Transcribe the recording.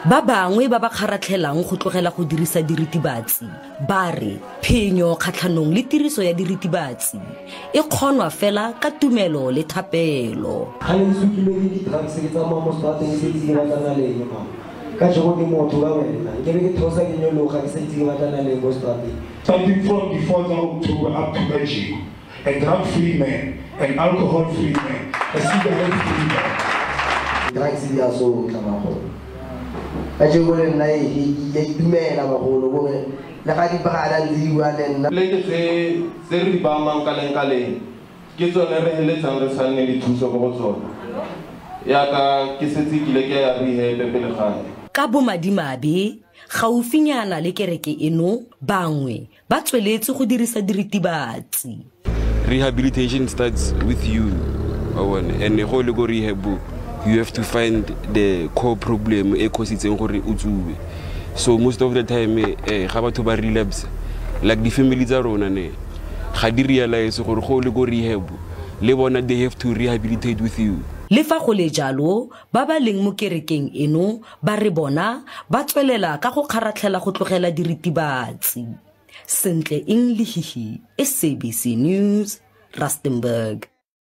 Ba bangwe ba ba kgaratlhelang go tlogela go dirisa diritibatsi ba re phenyo kgatlhanong le tiriso ya diritibatsi e kgonwa fela ka tumelo le thapelo. Ga le sukile ke di-drugs, ke tsamaya mo strateng ke sa itse ke batlana le eng, ma ka jeko ke motho ka wena, nkebe ke theosa ke nyologa ke sa itse ke batlana le eng mo strateng. Starting from the 4th of October up to kajeko, a drug-free man, an alcohol-free man, a cigarette-free man. Drugs di a sotla, bagolo. Ka jeko le nna e ke a itumela, bagolo, kore le ga di-brother ntse di bua le nna. Pleke tse re di bamang ka leng ka leng ke tsone re heletsang re sa nne le thuso ko go tsone, yaka ke setse kile ke ya rehab pele gae. Ka bomadimabe, gaufinyana le kereke eno, bangwe ba tsweletse go dirisa diritibatsi. Rehabilitation starts with you, and go le go rehab, you have to find the core problem e cause-itseng gore o tsube. So most of the time, ga batho ba relapse, like di family tsa rona ne ga di realize gore go le go rehab le bona they have to rehabilitate with you. Le fa go le jalo, ba ba leng mo kerekeng eno ba re bona ba tswelela ka go kgaratlhela go tlogela diritibatsi. Sentle Eng Lehihi, SABC News, Rustenburg.